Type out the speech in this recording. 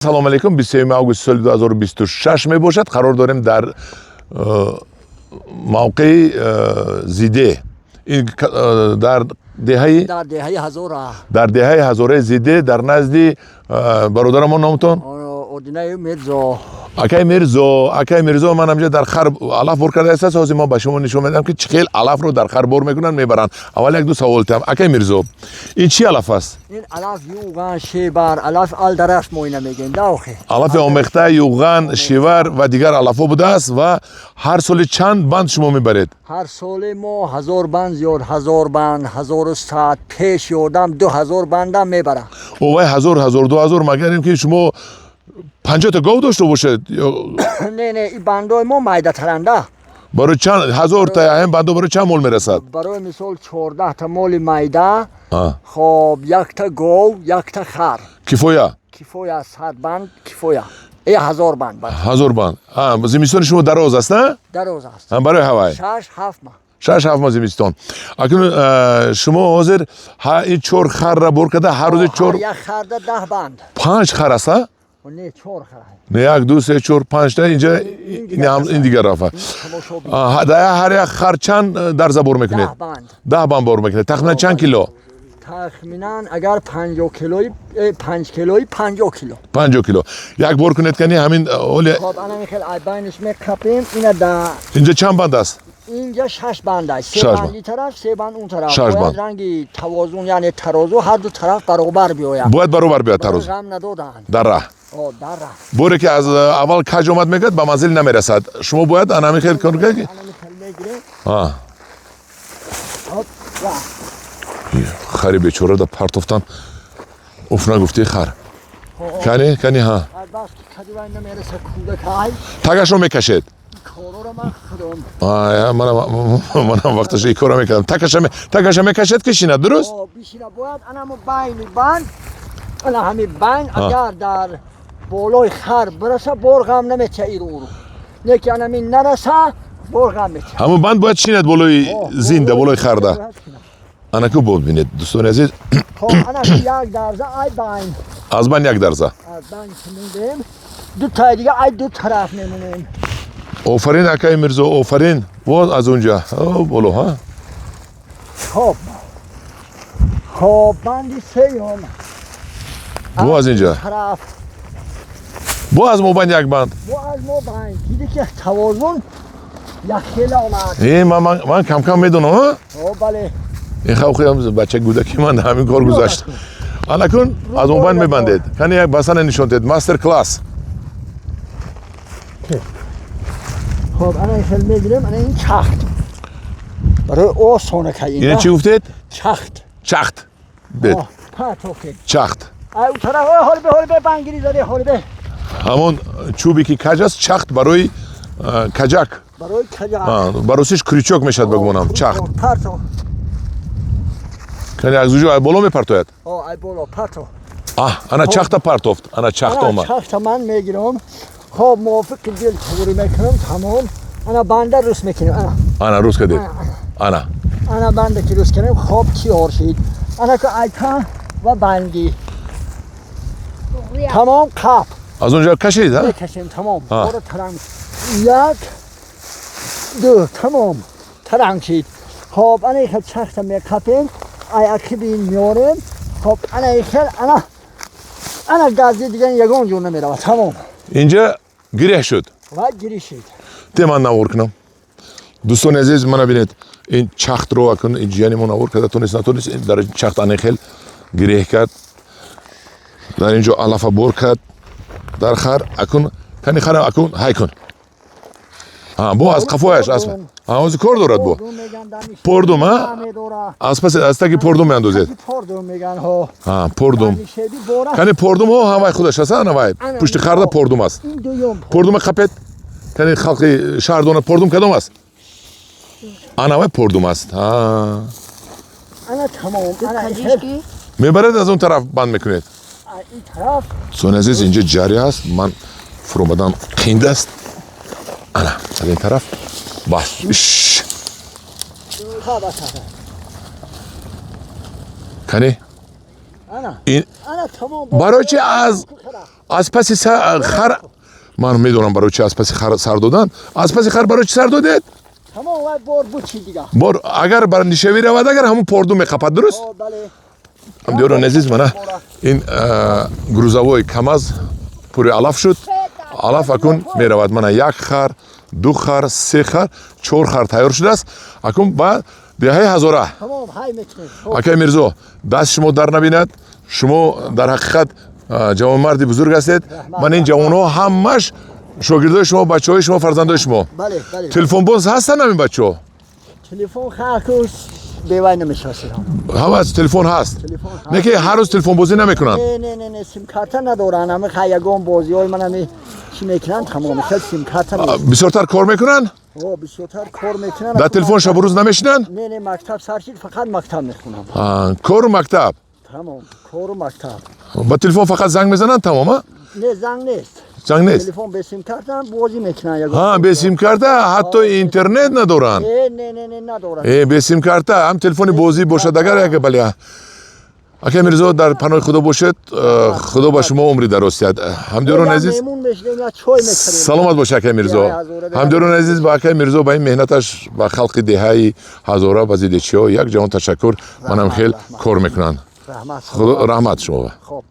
Салом алейкум. 23 август соли 2026 мебошад. Қарор дорем дар мавқеи Зиде. Ин дар деҳаи Дар деҳаи Ҳазора. Дар деҳаи Ҳазораи Зиде, дар назди бародарамон. Номтон? Одинаи Мирзо. Акай Мирзо, акай Мирзо, ман ҳамҷа дар хар алаф бор карда аст. Ҳозир мо ба шумо нишон медиҳам, ки чӣ хел алафро дар хар бор мекунанд, мебаранд. Аввал як ду савол тиҳам. Акай Мирзо, ин чӣ алаф аст? Ин алаф юған, шебар, алаф алдараш мо ина мегӯем да охе. Алафи омехта, юған, шивар ва дигар алафҳо будааст. Ва ҳар соли чанд банд шумо мебаред? Ҳар соле мо 1000 банд зиёд, 1000 банд, 1100, пеш ёдам 2000 бандам мебарам. Овай, 1000, 1000, 2000, магар ин ки шумо 50-та гов дошта бошед ё? Не, ин бандои мо майдатаранда. Барои чанд ҳазорта ҳам бандо барои чанд мол мерасад? Барои мисол, 14-та моли майда. А. Хоб, якта гов, якта хар. Кифоя? Кифоя, 100 банд кифоя, 1000 банд банд. 1000 банд. Зимистони шумо дароз аст, на? Дароз аст. А, барои ҳавай. 6-7 маҳ. 6-7 моҳ зимистон. Акнун шумо ҳозир ин чор харра бор карда, ҳар рӯзи чор Ҳар як харда 10 банд. Панҷ хар аст, а? Не, чор хар. Не, як, ду, се, чор, панҷта инҷа. Ин дигар рафа. Тамошо. Дар ҳар як хар чанд дарза бор мекунед? 10 банд. 10 банд бор мекунед. Тахминан чанд кило? Тахминан агар 50 килои, 5 килои, 50 кило. 50 кило. Як бор кунед, кани ҳамин оле. Хоб, ана хел ай байниш мекапем ина да. Инҷа чанд банд аст? Инҷа шаш банд аст, се Шаш банд банд. Ин тараф, се банд он тараф. Шаш Бояд банд. ранги тавозун, яъне тарозу ҳар ду тараф баробар биёяд. Бояд баробар биёяд Барои тарозу. ғам надоданд. Дар раҳ. О, дар раҳ. Боре ки аз аввал каҷ омад, мегӯяд, ба манзил намерасад. Шумо бояд ана ҳамин хел кор кунед ки Ана хел мегирем. А. Хоп, ва. Хари бечора да партофтан. Уф нагуфти хар. Кани, кани, ҳа. Аз бас ки кади вай намереса, кӯдакай. Тагашро мекашед. Корора ман худам. Ай, манам вақташ ин корро мекардам. Тагаша мекашед, ки шинад дуруст. О, бишина бояд анамо байни банд, ана ҳами банд агар дар болои хар бираса, бор ғам наметия иру уру, не ки анами нараса, бор ғам метия. Ҳамон банд бояд шинад болои зинда, болои харда. Анаку бибинед, дӯстони азиз. Хоб, ана як дарза ай байн. Аз банд як дарза. Аз байн ки мондем, ду таи дига ай ду тараф мемонем. Офарин, акаи Мирзо, офарин. Боз аз унҷа О, боло, ҳа. Хоб, банди сеюм. Бо аз инҷа. Тараф. Бо аз мобайн як банд. Бо аз мо байн диди ки тавозун як хела омад. Э, ман камкам медонам, ҳа. О, бале. Ин хавхиам бача гудаки ман ҳамин кор гузашт. Анакун аз мобайн мебандед. Кани, як басана нишон дед, мастер класс. Хоб, ана ин хел мегирем, ана ин чахт барои осона кай. Ина чӣ гуфтед? Чахт. Чахт бед. Партофтед. Чахт. Ай у тараф, ой, ҳоли бе, ҳоли бе, бангири заде, ҳоли бе. Ҳамон чӯбе ки каҷ аст, чахт барои каҷак. Барои каҷак. А, ба русиш крючок мешавад, багумонам, чахт. Парто. Кани, аз уҷо ай боло мепартояд. О, ай боло парто. А, ана чахта партофт, ана чахт ана омад. Чахта ман мегирам. Хоб, мувофиқи дил туғри мекунам, тамом. Ана банда рус мекунем, ана. Ана рус кардед, ана. Ана банда ки рус кардем, хоб, тиёр шид. Ана ку айта ва банди тамом, қап. Аз он ҷо кашид, а? Мекашем, тамом. А. Бора таранг, як, ду, тамом, таранг шид. Хоб, ана хел чахта мекапем, ай ақиби ин меорем. Хоб, ана хел, ана, ана гази диган ягон ҷо намеравад, тамом. Инҷа гиреҳ шуд. Ва гирӣ шид. Те, ман навор кунам. Дӯстони азиз, мана бинед, ин чахтро акун ин ҷияни мо навор карда тонист, натонист. Ин дар чахт ане хел гиреҳ кард, дар ин ҷо алафа бор кард дар хар. Акун кани, хара акун ҳай кун. А, бо аз қафояш аз, а, ҳозир кор дорад бо Пордум меган, дамиш. Пордум, а? Медора. Аз пас, аз таги пордум меандозед. Пордум меган, ҳо. А, пордум. Дамишеби бора. Кани, пордум ҳо, ҳамаи худаш аст, ана вай пушти харда пордум аст. Ин дуюм. Пордума қапед. Кани, халқи шаҳр донад, пордум кадом аст. Ана вай пордум аст. А. Ана тамом, ана хел. Кадишки. Мебаред, аз он тараф банд мекунед. Ай, ин тараф. Дӯстони азиз, инҷа ҷари аст, ман фуромадан қинд аст. Ана аз ин тараф бас. Иш. Ха, басата. Кани. Ана. Ин Ана, тамом. Барои чи аз паси хар, ман медонам, барои чи аз паси хар сар додан. Аз паси хар барои чи сар додед? Тамом, вай бор бучи дига. Бор агар бар нишавӣ равад, агар ҳамун порду меқапад, дуруст? О, бале. Ҳамдиёрони азиз, мана ин грузовой КамАЗ пури алаф шуд. Алаф акун меравад. Мана як хар, ду хар, се хар, чор хар тайёр шудааст. Акун ба деҳаи Ҳазора. Тамом, ҳай мекунем. Хоб. Акай Мирзо, даст шумо дар набинад. Шумо дар ҳақиқат ҷавонмарди бузург ҳастед. Ман ин ҷавонҳо ҳамаш шогирдои шумо, бачаҳои шумо, фарзандои шумо. Бале. Телефонбоз ҳастанд ҳамин бачаҳо? Телефон хакус бевай намешасид. Ҳама телефон ҳаст. Телефон ҳаст. Не ки ҳар рӯз телефонбозӣ намекунанд? Не, симкарта надоранд. Ҳами хай ягон бозиҳои ман ҳами чӣ мекунанд, тамом, хел симкарта нест. Бисёртар кор мекунанд? О, бисёртар кор мекунанд. Дар телефон шабу рӯз намешинанд? Не, мактаб сар шид, фақат мактаб мехонам. Кору мактаб. Тамом, кору мактаб. Ба телефон фақат занг мезананд, тамом, а? Не, занг нест. Занг нест. Телефон бе симкарта бозӣ мекунанд ягон. Ҳа, бе симкарта, ҳатто интернет надоранд? Не, надоранд. Бе симкарта ҳам телефони бозӣ бошад агар як, бале. Акай Мирзо, дар паноҳи Худо бошед. Худо ба шумо умри дароз диҳад. Ҳамдиёрони азиз, Меҳмон мешидем, я чой мекардем. Саломат бошед, акай Мирзо. Ҳамдиёрони азиз, ба акай Мирзо, ба ин меҳнаташ ба халқи деҳаи Ҳазора, ба зиддичиҳо як ҷаҳон ташаккур. Манам хел кор мекунанд. Раҳмат. Худо раҳмат шумо. Хоб.